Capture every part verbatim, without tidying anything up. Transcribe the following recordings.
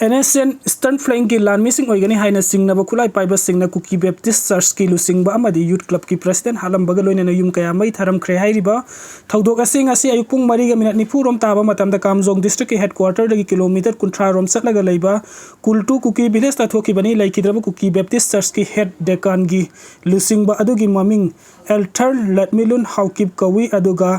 And S and Eastern Flankꯀꯤ ꯂꯥꯟꯃꯤꯁꯤꯡ ꯑꯣꯏꯒꯅꯤ ꯍꯥꯏꯅ ꯆꯤꯡꯅꯕ ꯈꯨꯠꯂꯥꯏ ꯄꯥꯏꯕꯁꯤꯡꯅ ꯀꯨꯀꯤ ꯕꯦꯞꯇꯤꯁ ꯆꯔꯆꯀꯤ ꯂꯨꯆꯤꯡꯕ ꯑꯃꯗꯤ ꯌꯨꯠ ꯀ꯭ꯂꯕꯀꯤ ꯄ꯭ꯔꯁꯤꯗꯦꯟ ꯍꯥꯠꯂꯝꯕꯒ ꯂꯣꯏꯅꯅ ꯌꯨꯝ ꯀꯌꯥ ꯃꯩ ꯊꯥꯔꯝꯈ꯭ꯔꯦ ꯍꯥꯏꯔꯤꯕ ꯊꯧꯗꯣꯛ ꯑꯁꯤ ꯉꯁꯤ ꯑꯌꯨꯛ ꯄꯨꯡ ꯃꯔꯤꯒ ꯃꯤꯅꯠ ꯅꯤꯐꯨ ꯔꯣꯝ ꯇꯥꯕ ꯃꯇꯝꯗ ꯀꯥꯝꯖꯣꯡ ꯗꯤꯁꯇ꯭ꯔꯤꯛꯀꯤ ꯍꯦꯗ ꯀ꯭ꯋꯥꯔꯇꯔꯗꯒꯤ ꯀꯤꯂꯣꯃꯤꯇꯔ ꯀꯨꯟꯊ꯭ꯔꯥ ꯔꯣꯝ ꯆꯠꯂꯒ ꯂꯩꯕ ꯀꯨꯜꯇꯨ ꯀꯨꯀꯤ ꯚꯤꯂꯦꯖꯇ ꯊꯣꯛꯈꯤꯕꯅꯤ꯫ ꯂꯩꯈꯤꯗ꯭ꯔꯕ ꯀꯨꯀꯤ ꯕꯦꯞꯇꯤꯁ ꯆꯔꯆꯀꯤ ꯍꯦꯗ ꯗꯦꯀꯥꯟꯒꯤ ꯂꯨꯆꯤꯡꯕ ꯑꯗꯨꯒꯤ ꯃꯃꯤꯡ ꯑꯦꯜꯊꯔ ꯂꯠꯃꯤꯂꯨꯟ ꯍꯥꯎꯀꯤꯞ ꯀꯧꯏ, ꯑꯗꯨꯒ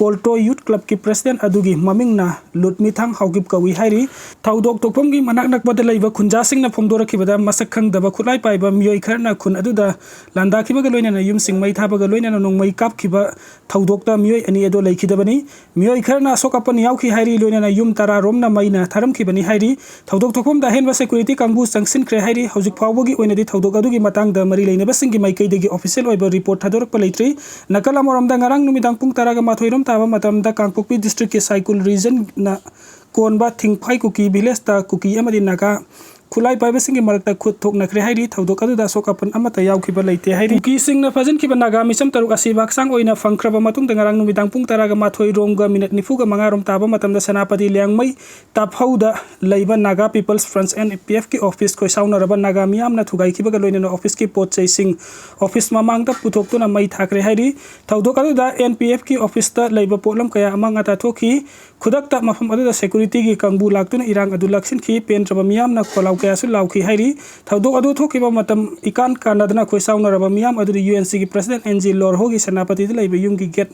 ꯀꯣꯜꯇꯣ ꯌꯨꯠ ꯀ꯭ꯂꯕꯀꯤ ꯄ꯭ꯔꯁꯤꯗꯦꯟ ꯑꯗꯨꯒꯤ ꯃꯃꯤꯡꯅ ꯂꯨꯠꯃꯤꯊꯥꯡ ꯍꯥꯎꯀꯤꯞ ꯀꯧꯏ ꯍꯥꯏꯔꯤ꯫ ꯊꯧꯗꯣꯛ ꯊꯣꯛꯐꯝꯒꯤ ꯃꯅꯥꯛ ꯅꯛꯄꯗ ꯂꯩꯕ ꯈꯨꯟꯖꯥꯁꯤꯡꯅ ꯐꯣꯡꯗꯣꯔꯛꯈꯤꯕꯗ ꯃꯁꯛ ꯈꯪꯗꯕ ꯈꯨꯠꯂꯥꯏ ꯄꯥꯏꯕ ꯃꯤꯑꯣꯏ ꯈꯔꯅ ꯈꯨꯟ ꯑꯗꯨꯗ ꯂꯥꯟꯗꯥꯈꯤꯕꯒ ꯂꯣꯏꯅꯅ ꯌꯨꯝꯁꯤꯡ ꯃꯩ ꯊꯥꯕꯒ ꯂꯣꯏꯅꯅ ꯅꯣꯡꯃꯩ ꯀꯥꯞꯈꯤꯕ ꯊꯧꯗꯣꯛꯇ ꯃꯤꯑꯣꯏ ꯑꯅꯤ ꯑꯗꯨ ꯂꯩꯈꯤꯗꯕꯅꯤ꯫ ꯃꯤꯑꯣꯏ ꯈꯔꯅ ꯑꯁꯣꯛ ꯑꯄꯟ ꯌꯥꯎꯈꯤ ꯍꯥꯏꯔꯤ, ꯂꯣꯏꯅꯅ ꯌꯨꯝ ꯇꯔꯥ ꯔꯣꯝꯅ ꯃꯩꯅ ꯊꯥꯔꯝꯈꯤꯕꯅꯤ ꯍꯥꯏꯔꯤ꯫ ꯊꯧꯗꯣꯛ ꯊꯣꯛꯐꯝꯗ ꯑꯍꯦꯟꯕ ꯁꯦꯀ꯭ꯌꯨꯔꯤꯇꯤ ꯀꯥꯡꯕꯨ ꯆꯪꯁꯤꯟꯈ꯭ꯔꯦ ꯍꯥꯏꯔꯤ꯫ ꯍꯧꯖꯤꯛ ꯐꯥꯎꯕꯒꯤ ꯑꯣꯏꯅꯗꯤ ꯊꯧꯗꯣꯛ ꯑꯗꯨꯒꯤ ꯃꯇꯥꯡꯗ ꯃꯔꯤ ꯂꯩꯅꯕꯁꯤꯡꯒꯤ ꯃꯥꯏꯀꯩꯗꯒꯤ ꯑꯣꯐꯤꯁꯤꯌꯦꯜ ꯑꯣꯏꯕ ꯔꯤꯄꯣꯔꯠ ꯊꯥꯗꯣꯔꯛꯄ ꯂꯩꯇ꯭ꯔꯤ꯫ ꯅꯥꯀꯜ ꯑꯃꯔꯣꯝꯗ ꯉꯔꯥꯡ ꯅꯨꯃꯤꯗꯥꯡ ꯄꯨꯡ ꯇꯔꯥꯒ ꯃꯥꯊꯣꯏ ꯔꯣꯝ ꯇꯥꯕ ꯃꯇꯝꯗ ꯀꯥꯡꯄꯣꯛꯄꯤ ꯗꯤꯁꯇ꯭ꯔꯤꯛꯀꯤ ꯁꯥꯏꯀꯨꯜ ꯔꯤꯖꯟꯅ ꯀꯣꯟꯕ ꯊꯤꯡꯐꯥꯏ ꯀꯨꯀꯤ ꯚꯤꯂꯦꯖꯇ ꯀꯨꯀꯤ ꯑꯃꯗꯤ ꯅꯥꯒꯥ ꯈꯨꯠꯂꯥꯏ ꯄꯥꯏꯕꯁꯤꯡꯒꯤ ꯃꯔꯛꯇ ꯈꯨꯠ ꯊꯣꯛꯅꯈ꯭ꯔꯦ ꯍꯥꯏꯔꯤ꯫ ꯊꯧꯗꯣꯛ ꯑꯗꯨꯗ ꯑꯁꯣꯛ ꯑꯄꯟ ꯑꯃꯠꯇ ꯌꯥꯎꯈꯤꯕ ꯂꯩꯇꯦ ꯍꯥꯏꯔꯤ꯫ ꯀꯨꯀꯤꯁꯤꯡꯅ ꯐꯥꯖꯤꯟꯈꯤꯕ ꯅꯥꯒꯥ ꯃꯤꯁꯝ ꯇꯔꯨꯛ ꯑꯁꯤꯕ ꯍꯛꯆꯥꯡ ꯑꯣꯏꯅ ꯐꯪꯈ꯭ꯔꯕ ꯃꯇꯨꯡꯗ ꯉꯔꯥꯡ ꯅꯨꯃꯤꯗꯥꯡ ꯄꯨꯡ ꯇꯔꯥꯒ ꯃꯥꯊꯣꯏ ꯔꯣꯝꯒ ꯃꯤꯅꯠ ꯅꯤꯐꯨꯒ ꯃꯉꯥ ꯔꯣꯝ ꯇꯥꯕ ꯃꯇꯝꯗ ꯁꯦꯅꯥꯄꯇꯤ ꯂꯤꯌꯥꯡꯃꯩ ꯇꯥꯐꯧꯗ ꯂꯩꯕ Naga peoples front, N P F ꯀꯤ ꯑꯣꯐꯤꯁ ꯈꯣꯏꯁꯥꯎꯅꯔꯕ ꯅꯥꯒꯥ ꯃꯤꯌꯥꯝꯅ ꯊꯨꯒꯥꯏꯈꯤꯕꯒ ꯂꯣꯏꯅꯅ ꯑꯣꯐꯤꯁꯀꯤ ꯄꯣꯠ ꯆꯩꯁꯤꯡ ꯑꯣꯐꯤꯁ ꯃꯃꯥꯡꯗ ꯄꯨꯊꯣꯛꯇꯨꯅ ꯃꯩ ꯊꯥꯈ꯭ꯔꯦ ꯍꯥꯏꯔꯤ꯫ ꯊꯧꯗꯣꯛ ꯑꯗꯨꯗ N P F ꯀꯤ ꯑꯣꯐꯤꯁꯇ ꯂꯩꯕ ꯄꯣꯠꯂꯝ ꯀꯌꯥ ꯑꯃꯥꯡ ꯑꯇꯥ ꯊꯣꯛꯈꯤ꯫ ꯈꯨꯗꯛꯇ ꯃꯐꯝ ꯑꯗꯨꯗ ꯁꯦꯀ꯭ꯌꯨꯔꯤꯇꯤꯒꯤ ꯀꯥꯡꯕꯨ ꯂꯥꯛꯇꯨꯅ ꯏꯔꯥꯡ ꯑꯗꯨ ꯂꯥꯛꯁꯤꯟꯈꯤ꯫ ꯄꯦꯟꯗ꯭ꯔꯕ ꯃꯤꯌꯥꯝꯅ ꯈꯣꯜꯂꯥꯎ ꯀꯌꯥꯁꯨ ꯂꯥꯎꯈꯤ ꯍꯥꯏꯔꯤ꯫ ꯊꯧꯗꯣꯛ ꯑꯗꯨ ꯊꯣꯛꯈꯤꯕ ꯃꯇꯝ ꯏꯀꯥꯟ ꯀꯥꯟꯅꯗꯅ ꯈꯣꯏꯁꯥꯎꯅꯔꯕ ꯃꯤꯌꯥꯝ ꯑꯗꯨꯗꯤ U N C ꯒꯤ ꯄ꯭ꯔꯁꯤꯗꯦꯟ ꯑꯦꯟ ꯖꯤ ꯂꯣꯔꯍꯣꯒꯤ ꯁꯦꯅꯥꯄꯇꯤꯗ ꯂꯩꯕ ꯌꯨꯝꯒꯤ ꯒꯦꯠ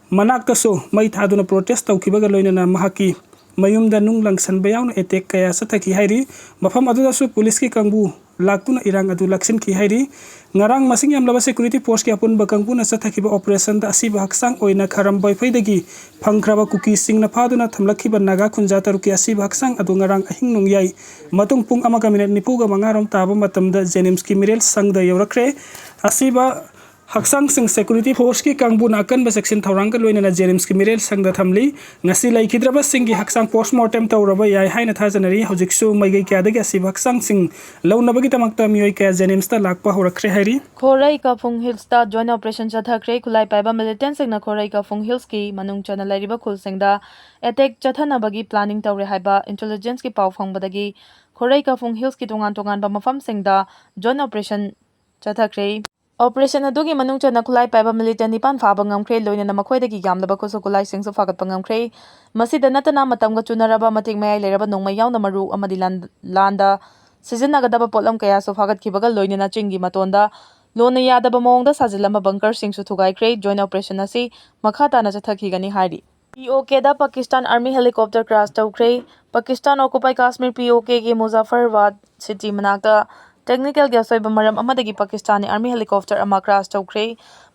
ꯃꯅꯥꯛꯇꯁꯨ ꯃꯩ ꯊꯥꯗꯨꯅ ꯄ꯭ꯔꯣꯇꯦꯁ ꯇꯧꯈꯤꯕꯒ ꯂꯣꯏꯅꯅ ꯃꯍꯥꯛꯀꯤ ꯃꯌꯨꯝꯗ ꯅꯨꯡ ꯂꯪꯁꯟꯕ ꯌꯥꯎꯅ ꯑꯦꯇꯦꯛ ꯀꯌꯥ ꯆꯠꯊꯈꯤ ꯍꯥꯏꯔꯤ꯫ ꯃꯐꯝ ꯑꯗꯨꯗꯁꯨ ꯄꯨꯂꯤꯁꯀꯤ ꯀꯥꯡꯕꯨ ꯂꯥꯛꯇꯨꯅ ꯏꯔꯥꯡ ꯑꯗꯨ ꯂꯥꯛꯁꯤꯟꯈꯤ ꯍꯥꯏꯔꯤ꯫ ꯉꯔꯥꯡ ꯃꯁꯤꯡ ꯌꯥꯝꯂꯕ ꯁꯦꯀ꯭ꯌꯨꯔꯤꯇꯤ ꯐꯣꯔꯁꯀꯤ ꯑꯄꯨꯟꯕ ꯀꯥꯡꯕꯨꯅ ꯆꯠꯊꯈꯤꯕ ꯑꯣꯄꯔꯦꯁꯟꯗ ꯑꯁꯤꯕ ꯍꯛꯆꯥꯡ ꯑꯣꯏꯅ ꯈꯔꯝꯕꯣꯏꯐꯩꯗꯒꯤ ꯐꯪꯈ꯭ꯔꯕ ꯀꯨꯀꯤꯁꯤꯡꯅ ꯐꯥꯗꯨꯅ ꯊꯝꯂꯛꯈꯤꯕ ꯅꯥꯒꯥ ꯈꯨꯟꯖꯥ ꯇꯔꯨꯛꯀꯤ ꯑꯁꯤꯕ ꯍꯛꯆꯥꯡ ꯑꯗꯨ ꯉꯔꯥꯡ ꯑꯍꯤꯡ ꯅꯣꯡꯌꯥꯏ ꯃꯇꯨꯡ ꯄꯨꯡ ꯑꯃꯒ ꯃꯤꯅꯠ ꯅꯤꯐꯨꯒ ꯃꯉꯥ ꯔꯣꯝ ꯇꯥꯕ ꯃꯇꯝꯗ ꯖꯦꯅꯤꯝꯁꯀꯤ ꯃꯤꯔꯦꯜ ꯁꯪꯗ ꯌꯧꯔꯛꯈ꯭ꯔꯦ꯫ ꯑꯁꯤꯕ ꯍꯛꯆꯥꯡꯁꯤꯡ ꯁꯦꯀ꯭ꯌꯨꯔꯤꯇꯤ ꯐꯣꯔꯁꯀꯤ ꯀꯥꯡꯕꯨꯅ ꯑꯀꯟꯕ ꯆꯦꯛꯁꯤꯟ ꯊꯧꯔꯥꯡꯒ ꯂꯣꯏꯅꯅ ꯖꯦꯅꯤꯝꯁꯀꯤ ꯃꯤꯔꯦꯜ ꯁꯪꯗ ꯊꯝꯂꯤ꯫ ꯉꯁꯤ ꯂꯩꯈꯤꯗ꯭ꯔꯕꯁꯤꯡꯒꯤ ꯍꯛꯆꯥꯡ ꯄꯣꯁꯃꯣꯔꯇꯦꯝ ꯇꯧꯔꯕ ꯌꯥꯏ ꯍꯥꯏꯅ ꯊꯥꯖꯅꯔꯤ꯫ ꯍꯧꯖꯤꯛꯁꯨ ꯃꯥꯏꯀꯩ ꯀꯌꯥꯗꯒꯤ ꯑꯁꯤꯕ ꯍꯛꯆꯥꯡꯁꯤꯡ ꯂꯧꯅꯕꯒꯤꯗꯃꯛꯇ ꯃꯤꯑꯣꯏ ꯀꯌꯥ ꯖꯦꯅꯤꯝꯁꯇ ꯂꯥꯛꯄ ꯍꯧꯔꯛꯈ꯭ꯔꯦ ꯍꯥꯏꯔꯤ꯫ ꯈꯣꯔꯩ ꯀꯥꯐꯨꯡ ꯍꯤꯜꯁꯇ ꯖꯣꯏꯟ ꯑꯣꯄꯔꯦꯁꯟ ꯆꯠꯊꯈ꯭ꯔꯦ꯫ ꯈꯨꯠꯂꯥꯏ ꯄꯥꯏꯕ ꯃꯤꯂꯤꯇꯦꯟꯁꯤꯡꯅ ꯈꯣꯔꯩ ꯀꯥꯐꯨꯡ ꯍꯤꯜꯁꯀꯤ ꯃꯅꯨꯡ ꯆꯟꯅ ꯂꯩꯔꯤꯕ ꯈꯨꯜꯁꯤꯡꯗ ꯑꯦꯇꯦꯛ ꯆꯠꯊꯅꯕꯒꯤ ꯄ꯭ꯂꯥꯅꯤꯡ ꯇꯧꯔꯦ ꯍꯥꯏꯕ ꯏꯟꯇꯦꯂꯤꯖꯦꯟꯁꯀꯤ ꯄꯥꯎ ꯐꯪꯕꯗꯒꯤ ꯈꯣꯔꯩ ꯀꯥꯐꯨꯡ ꯍꯤꯜꯁꯀꯤ ꯇꯣꯉꯥꯟ ꯇꯣꯉꯥꯟꯕ ꯃꯐꯝꯁꯤꯡꯗ ꯖꯣꯏꯟ ꯑꯣꯄꯔꯦꯁꯟ ꯆꯠꯊꯈ꯭ꯔꯦ꯫ ꯑꯣꯄꯔꯦꯁꯟ ꯑꯗꯨꯒꯤ ꯃꯅꯨꯡ ꯆꯟꯅ ꯈꯨꯠꯂꯥꯏ ꯄꯥꯏꯕ ꯃꯤꯂꯤꯇꯦꯟ ꯅꯤꯄꯥꯟ ꯐꯥꯕ ꯉꯝꯈ꯭ꯔꯦ, ꯂꯣꯏꯅꯅ ꯃꯈꯣꯏꯗꯒꯤ ꯌꯥꯝꯂꯕ ꯈꯨꯠꯁꯨ ꯈꯨꯠꯂꯥꯏꯁꯤꯡꯁꯨ ꯐꯥꯒꯠꯄ ꯉꯝꯈ꯭ꯔꯦ꯫ ꯃꯁꯤꯗ ꯅꯠꯇꯅ ꯃꯇꯝꯒ ꯆꯨꯅꯔꯕ ꯃꯇꯤꯛ ꯃꯌꯥꯏ ꯂꯩꯔꯕ ꯅꯣꯡꯃꯩ ꯌꯥꯎꯅ ꯃꯔꯨ ꯑꯃꯗꯤ ꯂꯥꯟ-, ꯂꯥꯟꯗ ꯁꯤꯖꯤꯟꯅꯒꯗꯕ ꯄꯣꯠꯂꯝ ꯀꯌꯥꯁꯨ ꯐꯥꯒꯠꯈꯤꯕꯒ ꯂꯣꯏꯅꯅ ꯆꯤꯡꯒꯤ ꯃꯇꯣꯟꯗ ꯂꯣꯟꯅ ꯌꯥꯗꯕ ꯃꯑꯣꯡꯗ ꯁꯥꯖꯤꯜꯂꯝꯕ ꯕꯪꯀꯔꯁꯤꯡꯁꯨ ꯊꯨꯒꯥꯏꯈ꯭ꯔꯦ꯫ ꯖꯣꯏꯟ ꯑꯣꯄꯔꯦꯁꯟ ꯑꯁꯤ ꯃꯈꯥ ꯇꯥꯅ ꯆꯠꯊꯈꯤꯒꯅꯤ ꯍꯥꯏꯔꯤ꯫ ꯄꯤꯑꯣꯀꯦꯗ ꯄꯥꯀꯤꯁꯇꯥꯟ ꯑꯥꯔꯃꯤ ꯍꯦꯂꯤꯀꯣꯞꯇꯔ ꯀ꯭ꯔꯥꯁ ꯇꯧꯈ꯭ꯔꯦ꯫ ꯄꯥꯀꯤꯁꯇꯥꯟ ꯑꯣꯀꯨꯄꯥꯏ ꯀꯥꯁꯃꯤꯔ ꯄꯤꯑꯣꯀꯦꯒꯤ ꯃꯨꯖꯥꯐꯔꯕꯥꯗ ꯁꯤꯇꯤ ꯃꯅꯥꯛꯇ ꯇꯦꯛꯅꯤꯀꯦꯜꯒꯤ ꯑꯁꯣꯏꯕ ꯃꯔꯝ ꯑꯃꯗꯒꯤ ꯄꯥꯀꯤꯁꯇꯥꯟꯒꯤ ꯑꯥꯔꯃꯤ ꯍꯦꯂꯤꯀꯣꯞꯇꯔ ꯑꯃ ꯀ꯭ꯔꯥꯁ ꯇꯧꯈ꯭ꯔꯦ꯫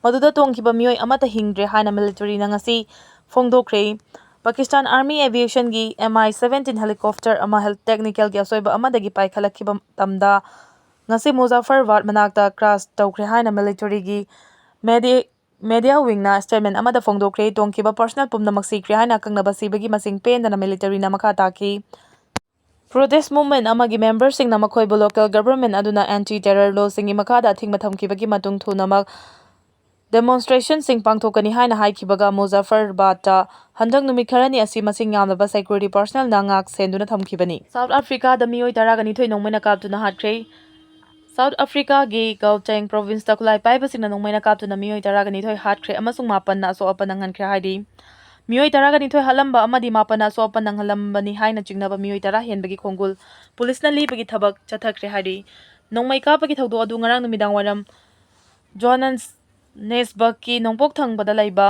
ꯃꯗꯨꯗ ꯇꯣꯡꯈꯤꯕ ꯃꯤꯑꯣꯏ ꯑꯃꯠꯇ ꯍꯤꯡꯗ꯭ꯔꯦ ꯍꯥꯏꯅ ꯃꯤꯂꯤꯇꯔꯤꯅ ꯉꯁꯤ ꯐꯣꯡꯗꯣꯛꯈ꯭ꯔꯦ꯫ ꯄꯥꯀꯤꯁꯇꯥꯟ ꯑꯥꯔꯃꯤ ꯑꯦꯚꯤꯌꯦꯁꯟꯒꯤ ꯑꯦꯝ ꯑꯥꯏ ꯁꯚꯦꯟꯇꯤꯟ ꯍꯦꯂꯤꯀꯣꯞꯇꯔ ꯑꯃ ꯍꯦꯜ-, ꯇꯦꯛꯅꯤꯀꯦꯜꯒꯤ ꯑꯁꯣꯏꯕ ꯑꯃꯗꯒꯤ ꯄꯥꯏꯈꯠꯂꯛꯈꯤꯕ ꯃꯇꯝꯗ ꯉꯁꯤ ꯃꯨꯖꯥꯐꯔꯕꯥꯗ ꯃꯅꯥꯛꯇ ꯀ꯭ꯔꯥꯁ ꯇꯧꯈ꯭ꯔꯦ ꯍꯥꯏꯅ ꯃꯤꯂꯤꯇꯔꯤꯒꯤ ꯃꯦꯗꯤ-, ꯃꯦꯗꯤꯌꯥ ꯋꯤꯡꯅ ꯁ꯭ꯇꯦꯠꯃꯦꯟ ꯑꯃꯗ ꯐꯣꯡꯗꯣꯛꯈ꯭ꯔꯦ꯫ ꯇꯣꯡꯈꯤꯕ ꯄꯔꯁꯅꯦꯜ ꯄꯨꯝꯅꯃꯛ ꯁꯤꯈ꯭ꯔꯦ ꯍꯥꯏꯅ ꯑꯀꯛꯅꯕ ꯁꯤꯕꯒꯤ ꯃꯁꯤꯡ ꯄꯦꯟꯗꯅ ꯃꯤꯂꯤꯇꯔꯤꯅ ꯃꯈꯥ ꯇꯥꯈꯤ꯫ ꯄ꯭ꯔꯣꯇꯦꯁ ꯃꯨꯚꯃꯦꯟ ꯑꯃꯒꯤ ꯃꯦꯝꯕꯔꯁꯤꯡꯅ ꯃꯈꯣꯏꯕꯨ ꯂꯣꯀꯦꯜ ꯒꯚꯔꯟꯃꯦꯟ ꯑꯗꯨꯅ ꯑꯦꯟꯇꯤ ꯇꯦꯔꯔ ꯂꯣꯁꯤꯡꯒꯤ ꯃꯈꯥꯗ ꯑꯊꯤꯡꯕ ꯊꯝꯈꯤꯕꯒꯤ ꯃꯇꯨꯡ ꯊꯨꯅꯃꯛ ꯗꯦꯃꯣꯟꯁꯇ꯭ꯔꯦꯁꯟꯁꯤꯡ ꯄꯥꯡꯊꯣꯛꯀꯅꯤ ꯍꯥꯏꯅ ꯍꯥꯏꯈꯤꯕꯒ ꯃꯨꯖꯥꯐꯔꯕꯥꯗꯇ ꯍꯟꯗꯛ ꯅꯨꯃꯤꯠ ꯈꯔꯅꯤ ꯑꯁꯤ ꯃꯁꯤꯡ ꯌꯥꯝꯂꯕ ꯁꯦꯀ꯭ꯌꯨꯔꯤꯇꯤ ꯄꯔꯁꯅꯦꯜꯅ ꯉꯥꯛ ꯁꯦꯟꯗꯨꯅ ꯊꯝꯈꯤꯕꯅꯤ꯫ ꯁꯥꯎꯠ ꯑꯐ꯭ꯔꯤꯀꯥꯗ ꯃꯤꯑꯣꯏ ꯇꯔꯥꯒ ꯅꯤꯊꯣꯏ ꯅꯣꯡꯃꯩꯅ ꯀꯥꯞꯇꯨꯅ ꯍꯥꯠꯈ꯭ꯔꯦ꯫ ꯁꯥꯎꯠ ꯑꯐ꯭ꯔꯤꯀꯥꯒꯤ ꯒꯥꯎꯇꯦꯡ ꯄ꯭ꯔꯣꯚꯤꯟꯁꯇ ꯈꯨꯠꯂꯥꯏ ꯄꯥꯏꯕꯁꯤꯡꯅ ꯅꯣꯡꯃꯩꯅ ꯀꯥꯞꯇꯨꯅ ꯃꯤꯑꯣꯏ ꯇꯔꯥꯒ ꯅꯤꯊꯣꯏ ꯍꯥꯠꯈ꯭ꯔꯦ ꯑꯃꯁꯨꯡ ꯃꯥꯄꯟꯅ ꯑꯁꯣꯛ ꯑꯄꯟ ꯅꯪꯍꯟꯈ꯭ꯔꯦ ꯍꯥꯏꯔꯤ꯫ ꯃꯤꯑꯣꯏ ꯇꯔꯥꯒ ꯅꯤꯊꯣꯏ ꯍꯥꯠꯂꯝꯕ ꯑꯃꯗꯤ ꯃꯥꯄꯟꯅ ꯑꯁꯣꯛ ꯑꯄꯟ ꯅꯪꯍꯜꯂꯝꯕꯅꯤ ꯍꯥꯏꯅ ꯆꯤꯡꯅꯕ ꯃꯤꯑꯣꯏ ꯇꯔꯥ ꯍꯦꯟꯕꯒꯤ ꯈꯣꯡꯒꯨꯜ ꯄꯨꯂꯤꯁꯅ ꯂꯤꯕꯒꯤ ꯊꯕꯛ ꯆꯠꯊꯈ꯭ꯔꯦ ꯍꯥꯏꯔꯤ꯫ ꯅꯣꯡꯃꯩ ꯀꯥꯞꯄꯒꯤ ꯊꯧꯗꯣꯛ ꯑꯗꯨ ꯉꯔꯥꯡ ꯅꯨꯃꯤꯗꯥꯡ ꯋꯥꯏꯔꯝ ꯖꯣꯍꯥꯟꯅꯦꯁꯕꯔꯒꯀꯤ ꯅꯣꯡꯄꯣꯛ ꯊꯪꯕꯗ ꯂꯩꯕ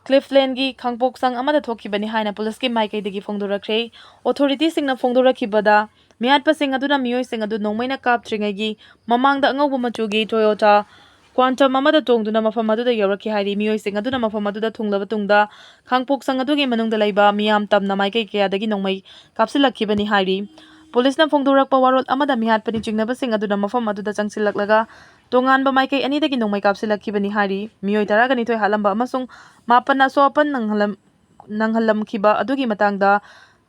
ꯀ꯭ꯂꯤꯐꯂꯦꯟꯒꯤ ꯈꯥꯡꯄꯣꯛꯁꯪ ꯑꯃꯗ ꯊꯣꯛꯈꯤꯕꯅꯤ ꯍꯥꯏꯅ ꯄꯨꯂꯤꯁꯀꯤ ꯃꯥꯏꯀꯩꯗꯒꯤ ꯐꯣꯡꯗꯣꯔꯛꯈ꯭ꯔꯦ꯫ ꯑꯣꯊꯣꯔꯤꯇꯤꯁꯤꯡꯅ ꯐꯣꯡꯗꯣꯔꯛꯈꯤꯕꯗ, ꯃꯤꯍꯥꯠꯄꯁꯤꯡ ꯑꯗꯨꯅ ꯃꯤꯑꯣꯏꯁꯤꯡ ꯑꯗꯨ ꯅꯣꯡꯃꯩꯅ ꯀꯥꯞꯇ꯭ꯔꯤꯉꯩꯒꯤ ꯃꯃꯥꯡꯗ ꯑꯉꯧꯕ ꯃꯆꯨꯒꯤ ꯇꯣꯌꯣꯇꯥ ꯀ꯭ꯋꯥꯟꯇꯝ ꯑꯃꯗ ꯇꯣꯡꯗꯨꯅ ꯃꯐꯝ ꯑꯗꯨꯗ ꯌꯧꯔꯛꯈꯤ ꯍꯥꯏꯔꯤ꯫ ꯃꯤꯑꯣꯏꯁꯤꯡ ꯑꯗꯨꯅ ꯃꯐꯝ ꯑꯗꯨꯗ ꯊꯨꯡꯂꯕ ꯇꯨꯡꯗ, ꯈꯥꯡꯄꯣꯛꯁꯪ ꯑꯗꯨꯒꯤ ꯃꯅꯨꯡꯗ ꯂꯩꯕ ꯃꯤꯌꯥꯝ ꯇꯝꯅ ꯃꯥꯏꯀꯩ ꯀꯌꯥꯗꯒꯤ ꯅꯣꯡꯃꯩ ꯀꯥꯞꯁꯤꯜꯂꯛꯈꯤꯕꯅꯤ ꯍꯥꯏꯔꯤ꯫ ꯄꯨꯂꯤꯁꯅ ꯐꯣꯡꯗꯣꯔꯛꯄ ꯋꯥꯔꯣꯜ ꯑꯃꯗ, ꯃꯤꯍꯥꯠꯄꯅꯤ ꯆꯤꯡꯅꯕꯁꯤꯡ ꯑꯗꯨꯅ ꯃꯐꯝ ꯑꯗꯨꯗ ꯆꯪꯁꯤꯜꯂꯛꯂꯒ ꯇꯣꯉꯥꯟꯕ ꯃꯥꯏꯀꯩ ꯑꯅꯤꯗꯒꯤ ꯅꯣꯡꯃꯩ ꯀꯥꯞꯁꯤꯜꯂꯛꯈꯤꯕꯅꯤ ꯍꯥꯏꯔꯤ꯫ ꯃꯤꯑꯣꯏ ꯇꯔꯥꯒ ꯅꯤꯊꯣꯏ ꯍꯥꯠꯂꯝꯕ ꯑꯃꯁꯨꯡ ꯃꯥꯄꯟꯅ ꯑꯁꯣꯛ ꯑꯄꯟ ꯅꯪꯍꯜꯂꯝ-, ꯅꯪꯍꯜꯂꯝꯈꯤꯕ ꯑꯗꯨꯒꯤ ꯃꯇꯥꯡꯗ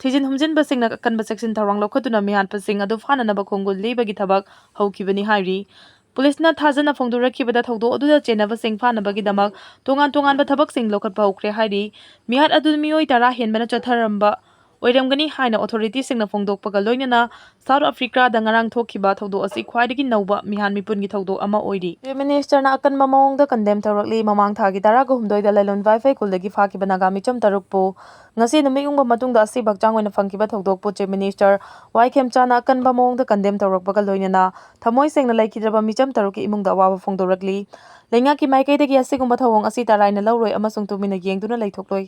ꯊꯤꯖꯤꯟ ꯍꯨꯝꯖꯤꯟꯕꯁꯤꯡꯅ ꯑꯀꯟꯕ ꯆꯦꯛꯁꯤꯟ ꯊꯧꯔꯥꯡ ꯂꯧꯈꯠꯇꯨꯅ ꯃꯤꯍꯥꯠꯄꯁꯤꯡ ꯑꯗꯨ ꯐꯥꯅꯅꯕ ꯈꯣꯡꯒꯨꯜ ꯂꯤꯕꯒꯤ ꯊꯕꯛ ꯍꯧꯈꯤꯕꯅꯤ ꯍꯥꯏꯔꯤ꯫ ꯄꯨꯂꯤꯁꯅ ꯊꯥꯖꯅ ꯐꯣꯡꯗꯣꯔꯛꯈꯤꯕꯗ ꯊꯧꯗꯣꯛ ꯑꯗꯨꯗ ꯆꯦꯟꯅꯕꯁꯤꯡ ꯐꯥꯅꯕꯒꯤꯗꯃꯛ ꯇꯣꯉꯥꯟ ꯇꯣꯉꯥꯟꯕ ꯊꯕꯛꯁꯤꯡ ꯂꯧꯈꯠꯄ ꯍꯧꯈ꯭ꯔꯦ ꯍꯥꯏꯔꯤ꯫ ꯃꯤꯍꯥꯠ ꯑꯗꯨ ꯃꯤꯑꯣꯏ ꯇꯔꯥ ꯍꯦꯟꯕꯅ ꯆꯠꯊꯔꯝꯕ ꯑꯣꯏꯔꯝꯒꯅꯤ ꯍꯥꯏꯅ ꯑꯣꯊꯣꯔꯤꯇꯤꯁꯤꯡꯅ ꯐꯣꯡꯗꯣꯛꯄꯒ ꯂꯣꯏꯅꯅ ꯁꯥꯎꯠ ꯑꯐ꯭ꯔꯤꯀꯥꯗ ꯉꯔꯥꯡ ꯊꯣꯛꯈꯤꯕ ꯊꯧꯗꯣꯛ ꯑꯁꯤ ꯈ꯭ꯋꯥꯏꯗꯒꯤ ꯅꯧꯕ ꯃꯤꯍꯥꯠ ꯃꯤꯄꯨꯟꯒꯤ ꯊꯧꯗꯣꯛ ꯑꯃ ꯑꯣꯏꯔꯤ꯫ ꯆꯤꯐ ꯃꯤꯅꯤꯁꯇꯔꯅ ꯑꯀꯟꯕ ꯃꯑꯣꯡꯗ ꯀꯟꯗꯦꯝ ꯇꯧꯔꯛꯂꯤ꯫ ꯃꯃꯥꯡ ꯊꯥꯒꯤ ꯇꯔꯥꯒ ꯍꯨꯝꯗꯣꯏꯗ ꯂꯥꯏꯂꯣꯟ ꯚꯥꯏꯐꯩ ꯈꯨꯜꯗꯒꯤ ꯐꯥꯈꯤꯕ ꯅꯥꯒꯥ ꯃꯤꯆꯝ ꯇꯔꯨꯛꯄꯨ ꯉꯁꯤ ꯅꯨꯃꯤꯠ ꯌꯨꯡꯕ ꯃꯇꯨꯡꯗ ꯑꯁꯤꯕ ꯍꯛꯆꯥꯡ ꯑꯣꯏꯅ ꯐꯪꯈꯤꯕ ꯊꯧꯗꯣꯛꯄꯨ ꯆꯤꯐ ꯃꯤꯅꯤꯁꯇꯔ ꯋꯥꯏ ꯈꯦꯝꯆꯥꯅ ꯑꯀꯟꯕ ꯃꯑꯣꯡꯗ ꯀꯟꯗꯦꯝ ꯇꯧꯔꯛꯄꯒ ꯂꯣꯏꯅꯅ ꯊꯃꯣꯏ ꯁꯦꯡꯅ ꯂꯩꯈꯤꯗ꯭ꯔꯕ ꯃꯤꯆꯝ ꯇꯔꯨꯛꯀꯤ ꯏꯃꯨꯡꯗ ꯑꯋꯥꯕ ꯐꯣꯡꯗꯣꯔꯛꯂꯤ꯫ ꯂꯩꯉꯥꯛꯀꯤ ꯃꯥꯏꯀꯩꯗꯒꯤ ꯑꯁꯤꯒꯨꯝꯕ ꯊꯧꯑꯣꯡ ꯑꯁꯤ ꯇꯔꯥꯏꯅ ꯂꯧꯔꯣꯏ ꯑꯃꯁꯨꯡ ꯇꯨꯃꯤꯟꯅ ꯌꯦꯡꯗꯨꯅ ꯂꯩꯊꯣꯛꯂꯣꯏ꯫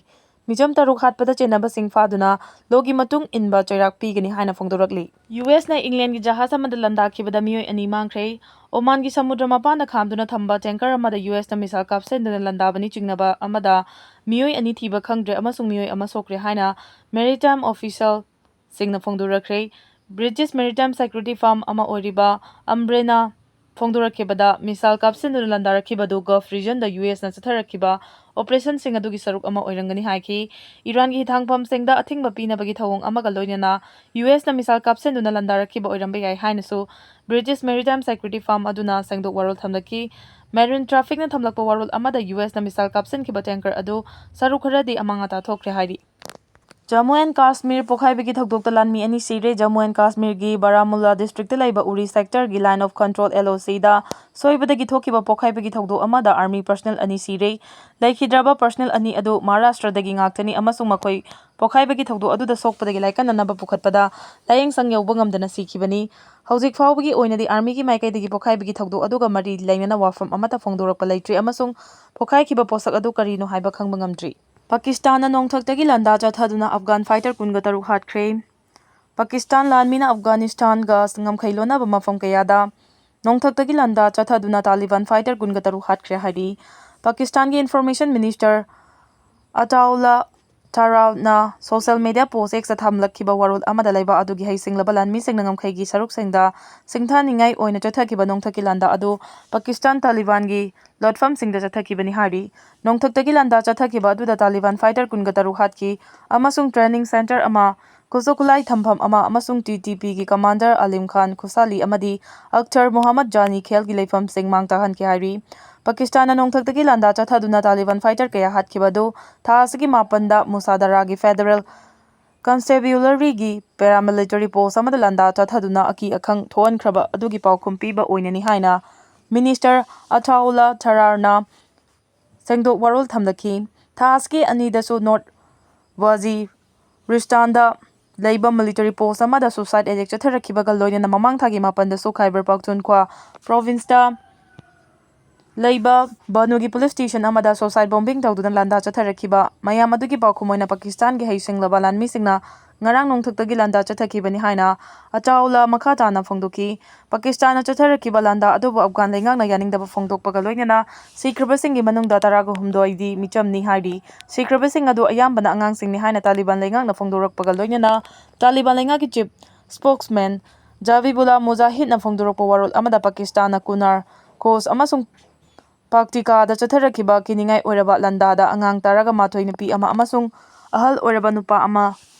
ꯃꯤꯆꯝ ꯇꯔꯨꯛ ꯍꯥꯠꯄꯗ ꯆꯦꯟꯅꯕꯁꯤꯡ ꯐꯥꯗꯨꯅ ꯂꯣꯒꯤ ꯃꯇꯨꯡ ꯏꯟꯕ ꯆꯩꯔꯥꯛ ꯄꯤꯒꯅꯤ ꯍꯥꯏꯅ ꯐꯣꯡꯗꯣꯔꯛꯂꯤ꯫ ꯌꯨ ꯑꯦꯁꯅ ꯏꯪꯂꯦꯟꯒꯤ ꯖꯍꯥꯖ ꯑꯃꯗ ꯂꯥꯟꯗꯥꯈꯤꯕꯗ ꯃꯤꯑꯣꯏ ꯑꯅꯤ ꯃꯥꯡꯈ꯭ꯔꯦ꯫ ꯑꯣꯃꯥꯟꯒꯤ ꯁꯃꯨꯗ꯭ꯔ ꯃꯄꯥꯟꯗ ꯈꯥꯝꯗꯨꯅ ꯊꯝꯕ ꯇꯦꯡꯀꯔ ꯑꯃꯗ ꯌꯨ ꯑꯦꯁꯅ ꯃꯤꯁꯥꯏꯜ ꯀꯥꯞꯁꯤꯟꯗꯨꯅ ꯂꯥꯟꯗꯥꯕꯅꯤ ꯆꯤꯡꯅꯕ ꯑꯃꯗ ꯃꯤꯑꯣꯏ ꯑꯅꯤ ꯊꯤꯕ ꯈꯪꯗ꯭ꯔꯦ ꯑꯃꯁꯨꯡ ꯃꯤꯑꯣꯏ ꯑꯃ ꯁꯣꯛꯈ꯭ꯔꯦ ꯍꯥꯏꯅ ꯃꯦꯔꯤꯇꯥꯏꯝ ꯑꯣꯐꯤꯁꯤꯌꯦꯜꯁꯤꯡꯅ ꯐꯣꯡꯗꯣꯔꯛꯈ꯭ꯔꯦ꯫ ꯕ꯭ꯔꯤꯇꯤꯁ ꯃꯦꯔꯤꯇꯥꯏꯝ ꯁꯦꯀ꯭ꯌꯨꯔꯤꯇꯤ ꯐꯥꯔꯝ ꯑꯃ ꯑꯣꯏꯔꯤꯕ ꯑꯝꯕ꯭ꯔꯦꯅ ꯐꯣꯡꯗꯣꯔꯛꯈꯤꯕꯗ ꯃꯤꯁꯥꯏꯜ ꯀꯥꯞꯁꯤꯟꯗꯨꯅ ꯂꯥꯟꯗꯥꯔꯛꯈꯤꯕꯗꯨ ꯒꯜꯐ ꯔꯤꯖꯟꯗ ꯌꯨ ꯑꯦꯁꯅ ꯆꯠꯊꯔꯛꯈꯤꯕ ꯑꯣꯄꯔꯦꯁꯟꯁꯤꯡ ꯑꯗꯨꯒꯤ ꯁꯔꯨꯛ ꯑꯃ ꯑꯣꯏꯔꯝꯒꯅꯤ ꯍꯥꯏꯈꯤ꯫ ꯏꯔꯥꯟꯒꯤ ꯍꯤꯊꯥꯡꯐꯝꯁꯤꯡꯗ ꯑꯊꯤꯡꯕ ꯄꯤꯅꯕꯒꯤ ꯊꯧꯑꯣꯡ ꯑꯃꯒ ꯂꯣꯏꯅꯅ ꯌꯨ ꯑꯦꯁꯅ ꯃꯤꯁꯥꯏꯜ ꯀꯥꯞꯁꯤꯟꯗꯨꯅ ꯂꯥꯟꯗꯥꯔꯛꯈꯤꯕ ꯑꯣꯏꯔꯝꯕ ꯌꯥꯏ ꯍꯥꯏꯅꯁꯨ ꯕ꯭ꯔꯤꯇꯤꯁ ꯃꯦꯔꯤꯇꯥꯏꯝ ꯁꯦꯀ꯭ꯌꯨꯔꯤꯇꯤ ꯐꯥꯔꯝ ꯑꯗꯨꯅ ꯁꯦꯡꯗꯣꯛ ꯋꯥꯔꯣꯜ ꯊꯝꯂꯛꯈꯤ꯫ ꯃꯦꯔꯤꯟ ꯇ꯭ꯔꯥꯐꯤꯛꯅ ꯊꯝꯂꯛꯄ ꯋꯥꯔꯣꯜ ꯑꯃꯗ ꯌꯨ ꯑꯦꯁꯅ ꯃꯤꯁꯥꯏꯜ ꯀꯥꯞꯁꯤꯟꯈꯤꯕ ꯇꯦꯡꯀꯔ ꯑꯗꯨ ꯁꯔꯨꯛ ꯈꯔꯗꯤ ꯑꯃꯥꯡ ꯑꯇꯥ ꯊꯣꯛꯈ꯭ꯔꯦ ꯍꯥꯏꯔꯤ꯫ ꯖꯝꯃꯨ ꯑꯦꯟ ꯀꯥꯁꯃꯤꯔ ꯄꯣꯈꯥꯏꯕꯒꯤ ꯊꯧꯗꯣꯛꯇ ꯂꯥꯟꯃꯤ ꯑꯅꯤ ꯁꯤꯔꯦ꯫ ꯖꯝꯃꯨ ꯑꯦꯟ ꯀꯥꯁꯃꯤꯔꯒꯤ ꯕꯥꯔꯥꯃꯨꯜꯂꯥ ꯗꯤꯁꯇ꯭ꯔꯤꯛꯇ ꯂꯩꯕ ꯎꯔꯤ ꯁꯦꯛꯇꯔꯒꯤ ꯂꯥꯏꯟ ꯑꯣꯐ ꯀꯟꯇ꯭ꯔꯣꯜ, ꯑꯦꯜ ꯑꯣ ꯁꯤꯗ ꯁꯣꯏꯕꯗꯒꯤ ꯊꯣꯛꯈꯤꯕ ꯄꯣꯈꯥꯏꯕꯒꯤ ꯊꯧꯗꯣꯛ ꯑꯃꯗ ꯑꯥꯔꯃꯤ ꯄꯔꯁꯅꯦꯜ ꯑꯅꯤ ꯁꯤꯔꯦ꯫ ꯂꯩꯈꯤꯗ꯭ꯔꯕ ꯄꯔꯁꯅꯦꯜ ꯑꯅꯤ ꯑꯗꯨ ꯃꯍꯥꯔꯥꯁꯇ꯭ꯔꯗꯒꯤ ꯉꯥꯛꯇꯅꯤ ꯑꯃꯁꯨꯡ ꯃꯈꯣꯏ ꯄꯣꯈꯥꯏꯕꯒꯤ ꯊꯧꯗꯣꯛ ꯑꯗꯨꯗ ꯁꯣꯛꯄꯗꯒꯤ ꯂꯥꯏꯀꯠꯅꯅꯕ ꯄꯨꯈꯠꯄꯗ ꯂꯥꯌꯦꯡꯁꯪ ꯌꯧꯕ ꯉꯝꯗꯅ ꯁꯤꯈꯤꯕꯅꯤ꯫ ꯍꯧꯖꯤꯛ ꯐꯥꯎꯕꯒꯤ ꯑꯣꯏꯅꯗꯤ ꯑꯥꯔꯃꯤꯒꯤ ꯃꯥꯏꯀꯩꯗꯒꯤ ꯄꯣꯈꯥꯏꯕꯒꯤ ꯊꯧꯗꯣꯛ ꯑꯗꯨꯒ ꯃꯔꯤ ꯂꯩꯅꯅ ꯋꯥꯐꯝ ꯑꯃꯠꯇ ꯐꯣꯡꯗꯣꯔꯛꯄ ꯂꯩꯇ꯭ꯔꯤ ꯑꯃꯁꯨꯡ ꯄꯣꯈꯥꯏꯈꯤꯕ ꯄꯣꯠꯁꯛ ꯑꯗꯨ ꯀꯔꯤꯅꯣ ꯍꯥꯏꯕ ꯈꯪꯕ ꯉꯝꯗ꯭ꯔꯤ꯫ ꯄꯥꯀꯤꯁꯇꯥꯟꯅ ꯅꯣꯡꯊꯛꯇꯒꯤ ꯂꯥꯟꯗꯥ ꯆꯠꯊꯗꯨꯅ ꯑꯐꯒꯥꯟ ꯐꯥꯏꯇꯔ ꯀꯨꯟꯒ ꯇꯔꯨꯛ ꯍꯥꯠꯈ꯭ꯔꯦ꯫ ꯄꯥꯀꯤꯁꯇꯥꯟ ꯂꯥꯟꯃꯤꯅ ꯑꯐꯒꯥꯅꯤꯁꯇꯥꯟꯒ ꯉꯝꯈꯩ ꯂꯣꯟꯅꯕ ꯃꯐꯝ ꯀꯌꯥꯗ ꯅꯣꯡꯊꯛꯇꯒꯤ ꯂꯥꯟꯗꯥ ꯆꯠꯊꯗꯨꯅ ꯇꯥꯂꯤꯕꯥꯟ ꯐꯥꯏꯇꯔ ꯀꯨꯟꯒ ꯇꯔꯨꯛ ꯍꯥꯠꯈ꯭ꯔꯦ ꯍꯥꯏꯔꯤ꯫ ꯄꯥꯀꯤꯁꯇꯥꯟꯒꯤ ꯏꯟꯐꯣꯔꯃꯦꯁꯟ ꯃꯤꯅꯤꯁꯇꯔ ꯑꯇꯥꯎꯂꯥ ꯊꯥꯔꯥꯜꯅ ꯁꯣꯁꯤꯌꯦꯜ ꯃꯤꯗꯤꯌꯥ ꯄꯣꯁ X ꯇ ꯊꯝꯂꯛꯈꯤꯕ ꯋꯥꯔꯣꯜ ꯑꯃꯗ ꯂꯩꯕ ꯑꯗꯨꯒꯤ ꯍꯩꯁꯤꯡꯂꯕ ꯂꯥꯟꯃꯤꯁꯤꯡꯅ ꯉꯝꯈꯩꯒꯤ ꯁꯔꯨꯛꯁꯤꯡꯗ ꯁꯤꯡꯊꯥꯅꯤꯡꯉꯥꯏ ꯑꯣꯏꯅ ꯆꯠꯊꯈꯤꯕ ꯅꯣꯡꯊꯛꯀꯤ ꯂꯥꯟꯗꯥ ꯑꯗꯨ ꯄꯥꯀꯤꯁꯇꯥꯟ ꯇꯥꯂꯤꯕꯥꯟꯒꯤ ꯂꯣꯠꯐꯝꯁꯤꯡꯗ ꯆꯠꯊꯈꯤꯕꯅꯤ ꯍꯥꯏꯔꯤ꯫ ꯅꯣꯡꯊꯛꯇꯒꯤ ꯂꯥꯟꯗꯥ ꯆꯠꯊꯈꯤꯕ ꯑꯗꯨꯗ ꯇꯥꯂꯤꯕꯥꯟ ꯐꯥꯏꯇꯔ ꯀꯨꯟꯒ ꯇꯔꯨꯛ ꯍꯥꯠꯈꯤ ꯑꯃꯁꯨꯡ ꯇ꯭ꯔꯦꯅꯤꯡ ꯁꯦꯟꯇꯔ ꯑꯃ, ꯈꯨꯠꯁꯨ ꯈꯨꯠꯂꯥꯏ ꯊꯝꯐꯝ ꯑꯃ ꯑꯃꯁꯨꯡ T T P ꯒꯤ ꯀꯃꯥꯟꯗꯔ ꯑꯂꯤꯝ ꯈꯥꯟ ꯈꯨꯁꯥꯂꯤ ꯑꯃꯗꯤ ꯑꯛꯊꯔ ꯃꯣꯍꯝꯃꯗ ꯖꯥꯅꯤ ꯈꯦꯜꯒꯤ ꯂꯩꯐꯝꯁꯤꯡ ꯃꯥꯡ ꯇꯥꯛꯍꯟꯈꯤ ꯍꯥꯏꯔꯤ꯫ ꯄꯥꯀꯤꯁꯇꯥꯟꯅ ꯅꯣꯡꯊꯛꯇꯒꯤ ꯂꯥꯟꯗꯥ ꯆꯠꯊꯗꯨꯅ ꯇꯥꯂꯤꯕꯥꯟ ꯐꯥꯏꯇꯔ ꯀꯌꯥ ꯍꯥꯠꯈꯤꯕ ꯑꯗꯨ ꯊꯥ ꯑꯁꯤꯒꯤ ꯃꯥꯄꯟꯗ ꯃꯨꯁꯥꯗꯔꯥꯒꯤ ꯐꯦꯗꯔꯦꯜ ꯀꯟꯁꯇꯦꯕ꯭ꯌꯨꯂꯔꯤꯒꯤ ꯄꯦꯔꯥꯃꯤꯂꯤꯇꯔꯤ ꯄꯣꯁ ꯑꯃꯗ ꯂꯥꯟꯗꯥ ꯆꯠꯊꯗꯨꯅ ꯑꯀꯤ ꯑꯈꯪ ꯊꯣꯛꯍꯟꯈ꯭ꯔꯕ ꯑꯗꯨꯒꯤ ꯄꯥꯎꯈꯨꯝ ꯄꯤꯕ ꯑꯣꯏꯅꯅꯤ ꯍꯥꯏꯅ ꯃꯤꯅꯤꯁꯇꯔ ꯑꯊꯥꯎꯂꯥ ꯊꯔꯥꯔꯅ ꯁꯦꯡꯗꯣꯛ ꯋꯥꯔꯣꯜ ꯊꯝꯂꯛꯈꯤ꯫ ꯊꯥ ꯑꯁꯤꯒꯤ ꯑꯅꯤꯗꯁꯨ ꯅꯣꯔꯠ ꯋꯥꯖꯤꯔꯤꯁꯇꯥꯟꯗ ꯂꯩꯕ ꯃꯤꯂꯤꯇꯔꯤ ꯄꯣꯁ ꯑꯃꯗ ꯁꯨꯁꯥꯏꯠ ꯑꯦꯇꯦꯛ ꯆꯠꯊꯔꯛꯈꯤꯕꯒ ꯂꯣꯏꯅꯅ ꯃꯃꯥꯡ ꯊꯥꯒꯤ ꯃꯥꯄꯟꯗꯁꯨ ꯈꯥꯏꯕꯔ ꯄꯥꯈꯇꯨꯟꯈ꯭ꯋꯥ ꯄ꯭ꯔꯣꯚꯤꯟꯁꯇ ꯂꯩꯕ ꯕꯅꯨꯒꯤ ꯄꯨꯂꯤꯁ ꯁ꯭ꯇꯦꯁꯟ ꯑꯃꯗ ꯁꯨꯁꯥꯏꯠ ꯕꯣꯝꯕꯤꯡ ꯇꯧꯗꯨꯅ ꯂꯥꯟꯗꯥ ꯆꯠꯊꯔꯛꯈꯤꯕ ꯃꯌꯥꯝ ꯑꯗꯨꯒꯤ ꯄꯥꯎꯈꯨꯝ ꯑꯣꯏꯅ ꯄꯥꯀꯤꯁꯇꯥꯟꯒꯤ ꯍꯩꯁꯤꯡꯂꯕ ꯂꯥꯟꯃꯤꯁꯤꯡꯅ ꯉꯔꯥꯡ ꯅꯣꯡꯊꯛꯇꯒꯤ ꯂꯥꯟꯗꯥ ꯆꯠꯊꯈꯤꯕꯅꯤ ꯍꯥꯏꯅ ꯑꯆꯥꯎꯂꯥ ꯃꯈꯥ ꯇꯥꯅ ꯐꯣꯡꯗꯣꯛꯈꯤ꯫ ꯄꯥꯀꯤꯁꯇꯥꯟꯅ ꯆꯠꯊꯔꯛꯈꯤꯕ ꯂꯥꯟꯗꯥ ꯑꯗꯨꯕꯨ ꯑꯐꯒꯥꯟ ꯂꯩꯉꯥꯛꯅ ꯌꯥꯅꯤꯡꯗꯕ ꯐꯣꯡꯗꯣꯛꯄꯒ ꯂꯣꯏꯅꯅ ꯁꯤꯈ꯭ꯔꯕꯁꯤꯡꯒꯤ ꯃꯅꯨꯡꯗ ꯇꯔꯥꯒ ꯍꯨꯝꯗꯣꯏꯗꯤ ꯃꯤꯆꯝꯅꯤ ꯍꯥꯏꯔꯤ꯫ ꯁꯤꯈ꯭ꯔꯕꯁꯤꯡ ꯑꯗꯨ ꯑꯌꯥꯝꯕꯅ ꯑꯉꯥꯡꯁꯤꯡꯅꯤ ꯍꯥꯏꯅ ꯇꯥꯂꯤꯕꯥꯟ ꯂꯩꯉꯥꯛꯅ ꯐꯣꯡꯗꯣꯔꯛꯄꯒ ꯂꯣꯏꯅꯅ ꯇꯥꯂꯤꯕꯥꯟ ꯂꯩꯉꯥꯛꯀꯤ ꯆꯤꯐ ꯁ꯭ꯄꯣꯛꯁꯃꯦꯟ ꯖꯥꯕꯤꯕꯨꯂꯥ ꯃꯨꯖꯥꯍꯤꯗꯅ ꯐꯣꯡꯗꯣꯔꯛꯄ ꯋꯥꯔꯣꯜ ꯑꯃꯗ ꯄꯥꯀꯤꯁꯇꯥꯟꯅ ꯀꯨꯅꯥꯔ, ꯈꯣꯁ ꯑꯃꯁꯨꯡ ꯄꯥꯛꯇꯤꯀꯥꯗ ꯆꯠꯊꯔꯛꯈꯤꯕ ꯀꯤꯅꯤꯡꯉꯥꯏ ꯑꯣꯏꯔꯕ ꯂꯥꯟꯗꯥꯗ ꯑꯉꯥꯡ ꯇꯔꯥꯒ ꯃꯥꯊꯣꯏ, ꯅꯨꯄꯤ ꯑꯃ ꯑꯃꯁꯨꯡ ꯑꯍꯜ ꯑꯣꯏꯔꯕ ꯅꯨꯄꯥ ꯑꯃ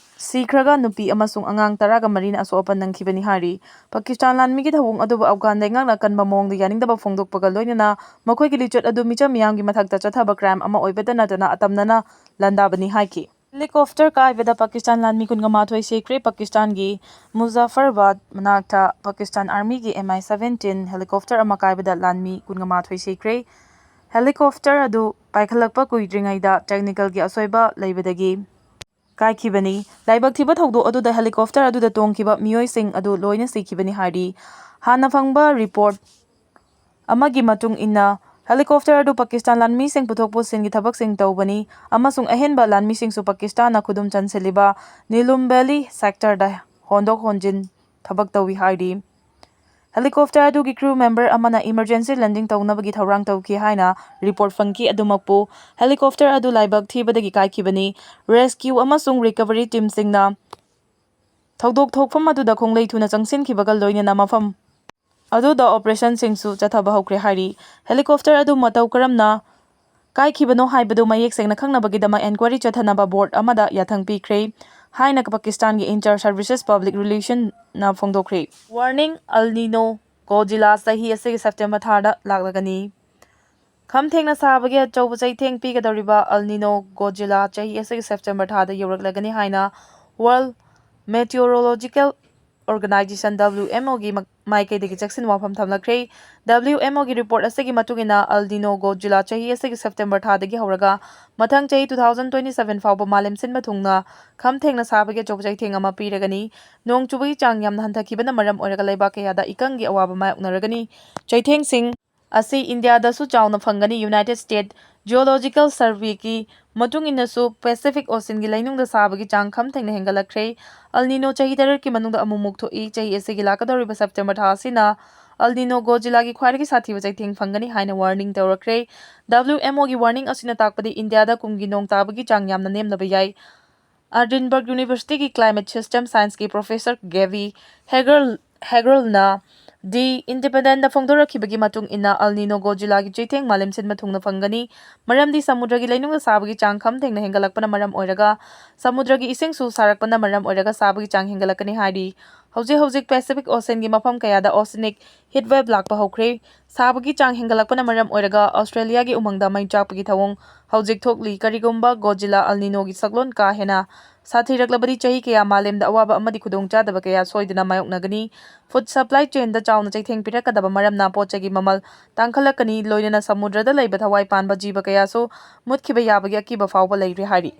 ꯁꯤꯈ꯭ꯔꯒ ꯅꯨꯄꯤ ꯑꯃꯁꯨꯡ ꯑꯉꯥꯡ ꯇꯔꯥꯒ ꯃꯔꯤꯅ ꯑꯁꯣꯛ ꯑꯄꯟ ꯅꯪꯈꯤꯕꯅꯤ ꯍꯥꯏꯔꯤ꯫ ꯄꯥꯀꯤꯁꯇꯥꯟ ꯂꯥꯟꯃꯤꯒꯤ ꯊꯧꯑꯣꯡ ꯑꯗꯨꯕꯨ ꯑꯐꯒꯥꯟ ꯂꯩꯉꯥꯛꯅ ꯑꯀꯟꯕ ꯃꯑꯣꯡꯗ ꯌꯥꯅꯤꯡꯗꯕ ꯐꯣꯡꯗꯣꯛꯄꯒ ꯂꯣꯏꯅꯅ ꯃꯈꯣꯏꯒꯤ ꯂꯤꯆꯠ ꯑꯗꯨ ꯃꯤꯆꯝ ꯃꯤꯌꯥꯝꯒꯤ ꯃꯊꯛꯇ ꯆꯠꯊꯕ ꯀ꯭ꯔꯥꯏꯝ ꯑꯃ ꯑꯣꯏꯕꯇ ꯅꯠꯇꯅ ꯑꯇꯝꯅꯅ ꯂꯥꯟꯗꯥꯕꯅꯤ ꯍꯥꯏꯈꯤ꯫ ꯍꯦꯂꯤꯀꯣꯞꯇꯔ ꯀꯥꯏꯕꯗ ꯄꯥꯀꯤꯁꯇꯥꯟ ꯂꯥꯟꯃꯤ ꯀꯨꯟꯒ ꯃꯥꯊꯣꯏ ꯁꯤꯈ꯭ꯔꯦ꯫ ꯄꯥꯀꯤꯁꯇꯥꯟꯒꯤ ꯃꯨꯖꯥꯐꯔꯕꯥꯗ ꯃꯅꯥꯛꯇ ꯄꯥꯀꯤꯁꯇꯥꯟ ꯑꯥꯔꯃꯤꯒꯤ M I seventeen ꯍꯦꯂꯤꯀꯣꯞꯇꯔ ꯑꯃ ꯀꯥꯏꯕꯗ ꯂꯥꯟꯃꯤ ꯀꯨꯟꯒ ꯃꯥꯊꯣꯏ ꯁꯤꯈ꯭ꯔꯦ꯫ ꯍꯦꯂꯤꯀꯣꯞꯇꯔ ꯑꯗꯨ ꯄꯥꯏꯈꯠꯂꯛꯄ ꯀꯨꯏꯗ꯭ꯔꯤꯉꯩꯗ ꯇꯦꯛꯅꯤꯀꯦꯜꯒꯤ ꯑꯁꯣꯏꯕ ꯂꯩꯕꯗꯒꯤ ꯀꯥꯏꯈꯤꯕꯅꯤ꯫ ꯂꯥꯏꯕꯛ ꯊꯤꯕ ꯊꯧꯗꯣꯛ ꯑꯗꯨꯗ ꯍꯦꯂꯤꯀꯣꯞꯇꯔ ꯑꯗꯨꯗ ꯇꯣꯡꯈꯤꯕ ꯃꯤꯑꯣꯏꯁꯤꯡ ꯑꯗꯨ ꯂꯣꯏꯅ ꯁꯤꯈꯤꯕꯅꯤ ꯍꯥꯏꯔꯤ꯫ ꯍꯥꯟꯅ ꯐꯪꯕ ꯔꯤꯄꯣꯔꯠ ꯑꯃꯒꯤ ꯃꯇꯨꯡ ꯏꯟꯅ, ꯍꯦꯂꯤꯀꯣꯞꯇꯔ ꯑꯗꯨ ꯄꯥꯀꯤꯁꯇꯥꯟ ꯂꯥꯟꯃꯤꯁꯤꯡ ꯄꯨꯊꯣꯛ ꯄꯨꯁꯤꯟꯒꯤ ꯊꯕꯛꯁꯤꯡ ꯇꯧꯕꯅꯤ ꯑꯃꯁꯨꯡ ꯑꯍꯦꯟꯕ ꯂꯥꯟꯃꯤꯁꯤꯡꯁꯨ ꯄꯥꯀꯤꯁꯇꯥꯟꯅ ꯈꯨꯗꯨꯝ ꯆꯟꯁꯤꯜꯂꯤꯕ ꯅꯤꯂꯨꯝ ꯚꯦꯂꯤ ꯁꯦꯛꯇꯔꯗ ꯍꯣꯟꯗꯣꯛ ꯍꯣꯟꯖꯤꯟ ꯊꯕꯛ ꯇꯧꯏ ꯍꯥꯏꯔꯤ꯫ Helicopter ꯑꯗꯨꯒꯤ crew member ꯑꯃꯅ emergency landing ꯇꯧꯅꯕꯒꯤ ꯊꯧꯔꯥꯡ ꯇꯧꯈꯤ ꯍꯥꯏꯅ report ꯐꯪꯈꯤ꯫ ꯑꯗꯨꯃꯛꯄꯨ, helicopter ꯑꯗꯨ ꯂꯥꯏꯕꯛ ꯊꯤꯕꯗꯒꯤ ꯀꯥꯏꯈꯤꯕꯅꯤ꯫ Rescue ꯑꯃꯁꯨꯡ recovery teamꯁꯤꯡꯅ ꯊꯧꯗꯣꯛ ꯊꯣꯛꯐꯝ ꯑꯗꯨꯗ ꯈꯣꯡꯂꯩ ꯊꯨꯅ ꯆꯪꯁꯤꯟꯈꯤꯕꯒ ꯂꯣꯏꯅꯅ ꯃꯐꯝ ꯑꯗꯨꯗ operationꯁꯤꯡꯁꯨ ꯆꯠꯊꯕ ꯍꯧꯈ꯭ꯔꯦ ꯍꯥꯏꯔꯤ꯫ Helicopter ꯑꯗꯨ ꯃꯇꯧ ꯀꯔꯝꯅ ꯀꯥꯏꯈꯤꯕꯅꯣ ꯍꯥꯏꯕꯗꯨ ꯃꯌꯦꯛ ꯁꯦꯡꯅ ꯈꯪꯅꯕꯒꯤꯗꯃꯛ enquiry ꯆꯠꯊꯅꯕ board ꯑꯃꯗ ꯌꯥꯊꯪ ꯄꯤꯈ꯭ꯔꯦ ꯍꯥꯏꯅ ꯄꯥꯀꯤꯁꯇꯥꯟꯒꯤ inter services public relationꯅ ꯐꯣꯡꯗꯣꯛꯈ꯭ꯔꯦ꯫ Warning: El Nino Godzilla ꯆꯍꯤ ꯑꯁꯤꯒꯤ September ꯊꯥꯗ ꯂꯥꯛꯂꯒꯅꯤ꯫ ꯈꯝ ꯊꯦꯡꯅ ꯁꯥꯕꯒꯤ ꯑꯆꯧꯕ ꯆꯩꯊꯦꯡ ꯄꯤꯒꯗꯧꯔꯤꯕ El Nino Godzilla ꯆꯍꯤ ꯑꯁꯤꯒꯤ September ꯊꯥꯗ ꯌꯧꯔꯛꯂꯒꯅꯤ ꯍꯥꯏꯅ World Meteorological Organization, WMOꯒꯤ ꯃ-, ꯃꯥꯏꯀꯩꯗꯒꯤ ꯆꯦꯛꯁꯤꯟ ꯋꯥꯐꯝ ꯊꯝꯂꯛꯈ꯭ꯔꯦ꯫ WMOꯒꯤ report ꯑꯁꯤꯒꯤ ꯃꯇꯨꯡ ꯏꯟꯅ, El Nino Godzilla ꯆꯍꯤ ꯑꯁꯤꯒꯤ September ꯊꯥꯗꯒꯤ ꯍꯧꯔꯒ ꯃꯊꯪ ꯆꯍꯤ two thousand twenty seven ꯐꯥꯎꯕ ꯃꯥꯂꯦꯝ ꯁꯤꯟꯕ ꯊꯨꯡꯅ ꯈꯝ ꯊꯦꯡꯅ ꯁꯥꯕꯒꯤ ꯑꯆꯧꯕ ꯆꯩꯊꯦꯡ ꯑꯃ ꯄꯤꯔꯒꯅꯤ꯫ ꯅꯣꯡ ꯆꯨꯕꯒꯤ ꯆꯥꯡ ꯌꯥꯝꯅ ꯍꯟꯊꯈꯤꯕꯅ ꯃꯔꯝ ꯑꯣꯏꯔꯒ ꯂꯩꯕꯥꯛ ꯀꯌꯥꯗ ꯏꯀꯪꯒꯤ ꯑꯋꯥꯕ ꯃꯥꯌꯣꯛꯅꯔꯒꯅꯤ꯫ ꯆꯩꯊꯦꯡꯁꯤꯡ ꯑꯁꯤ ꯏꯟꯗꯤꯌꯥꯗꯁꯨ ꯆꯥꯎꯅ ꯐꯪꯒꯅꯤ꯫ United States Geological Surveyꯒꯤ ꯃꯇꯨꯡ ꯏꯟꯅꯁꯨ, Pacific Oceanꯒꯤ ꯂꯩꯅꯨꯡꯗ ꯁꯥꯕꯒꯤ ꯆꯥꯡ ꯈꯝ ꯊꯦꯡꯅ ꯍꯦꯟꯒꯠꯂꯛꯈ꯭ꯔꯦ꯫ El Nino ꯆꯍꯤ ꯇꯔꯦꯠꯀꯤ ꯃꯅꯨꯡꯗ ꯑꯃꯨꯛꯃꯨꯛ ꯊꯣꯛꯏ꯫ ꯆꯍꯤ ꯑꯁꯤꯒꯤ ꯂꯥꯛꯀꯗꯧꯔꯤꯕ September ꯊꯥ ꯑꯁꯤꯅ El Nino Godzillaꯒꯤ ꯈ꯭ꯋꯥꯏꯗꯒꯤ ꯁꯥꯊꯤꯕ ꯆꯩꯊꯦꯡ ꯐꯪꯒꯅꯤ ꯍꯥꯏꯅ warning ꯇꯧꯔꯛꯈ꯭ꯔꯦ꯫ WMOꯒꯤ warning ꯑꯁꯤꯅ ꯇꯥꯛꯄꯗꯤ ꯏꯟꯗꯤꯌꯥꯗ ꯀꯨꯝꯒꯤ ꯅꯣꯡ ꯇꯥꯕꯒꯤ ꯆꯥꯡ ꯌꯥꯝꯅ ꯅꯦꯝꯂꯕ ꯌꯥꯏ꯫ Edinburgh Universityꯒꯤ climate system scienceꯀꯤ professor Gaby Hegel, Hegelꯅ The Independentꯗ ꯐꯣꯡꯗꯣꯔꯛꯈꯤꯕꯒꯤ ꯃꯇꯨꯡ ꯏꯟꯅ, El Nino Godzillaꯒꯤ ꯆꯩꯊꯦꯡ ꯃꯥꯂꯦꯝ ꯁꯤꯟꯕ ꯊꯨꯡꯅ ꯐꯪꯒꯅꯤ, ꯃꯔꯝꯗꯤ ꯁꯃꯨꯗ꯭ꯔꯒꯤ ꯂꯩꯅꯨꯡꯗ ꯁꯥꯕꯒꯤ ꯆꯥꯡ ꯈꯝ ꯊꯦꯡꯅ ꯍꯦꯟꯒꯠꯂꯛꯄꯅ ꯃꯔꯝ ꯑꯣꯏꯔꯒ ꯁꯃꯨꯗ꯭ꯔꯒꯤ ꯏꯁꯤꯡꯁꯨ ꯁꯥꯔꯛꯄꯅ ꯃꯔꯝ ꯑꯣꯏꯔꯒ ꯁꯥꯕꯒꯤ ꯆꯥꯡ ꯍꯦꯟꯒꯠꯂꯛꯀꯅꯤ ꯍꯥꯏꯔꯤ꯫ ꯍꯧꯖꯤꯛ ꯍꯧꯖꯤꯛ Pacific Oceanꯒꯤ ꯃꯐꯝ ꯀꯌꯥꯗ oceanic heat wave ꯂꯥꯛꯄ ꯍꯧꯈ꯭ꯔꯦ꯫ ꯁꯥꯕꯒꯤ ꯆꯥꯡ ꯍꯦꯟꯒꯠꯂꯛꯄꯅ ꯃꯔꯝ ꯑꯣꯏꯔꯒ Australiaꯒꯤ ꯎꯃꯪꯗ ꯃꯩ ꯆꯥꯛꯄꯒꯤ ꯊꯧꯑꯣꯡ ꯍꯧꯖꯤꯛ ꯊꯣꯛꯂꯤ꯫ ꯀꯔꯤꯒꯨꯝꯕ Godzilla El Ninoꯒꯤ ꯁꯛꯂꯣꯟ ꯀꯥ ꯍꯦꯟꯅ ꯁꯥꯊꯤꯔꯛꯂꯕꯗꯤ, ꯆꯍꯤ ꯀꯌꯥ ꯃꯥꯂꯦꯝꯗ ꯑꯋꯥꯕ ꯑꯃꯗꯤ ꯈꯨꯗꯣꯡꯆꯥꯗꯕ ꯀꯌꯥ ꯁꯣꯏꯗꯅ ꯃꯥꯌꯣꯛꯅꯒꯅꯤ꯫ Food supply chainꯗ ꯆꯥꯎꯅ ꯆꯩꯊꯦꯡ ꯄꯤꯔꯛꯀꯗꯕ ꯃꯔꯝꯅ ꯄꯣꯠ ꯆꯩꯒꯤ ꯃꯃꯜ ꯇꯥꯡꯈꯠꯂꯛꯀꯅꯤ, ꯂꯣꯏꯅꯅ ꯁꯃꯨꯗ꯭ꯔꯗ ꯂꯩꯕ ꯊꯋꯥꯏ ꯄꯥꯟꯕ ꯖꯤꯕ ꯀꯌꯥꯁꯨ ꯃꯨꯠꯈꯤꯕ ꯌꯥꯕꯒꯤ ꯑꯀꯤꯕ ꯐꯥꯎꯕ ꯂꯩꯔꯦ ꯍꯥꯏꯔꯤ꯫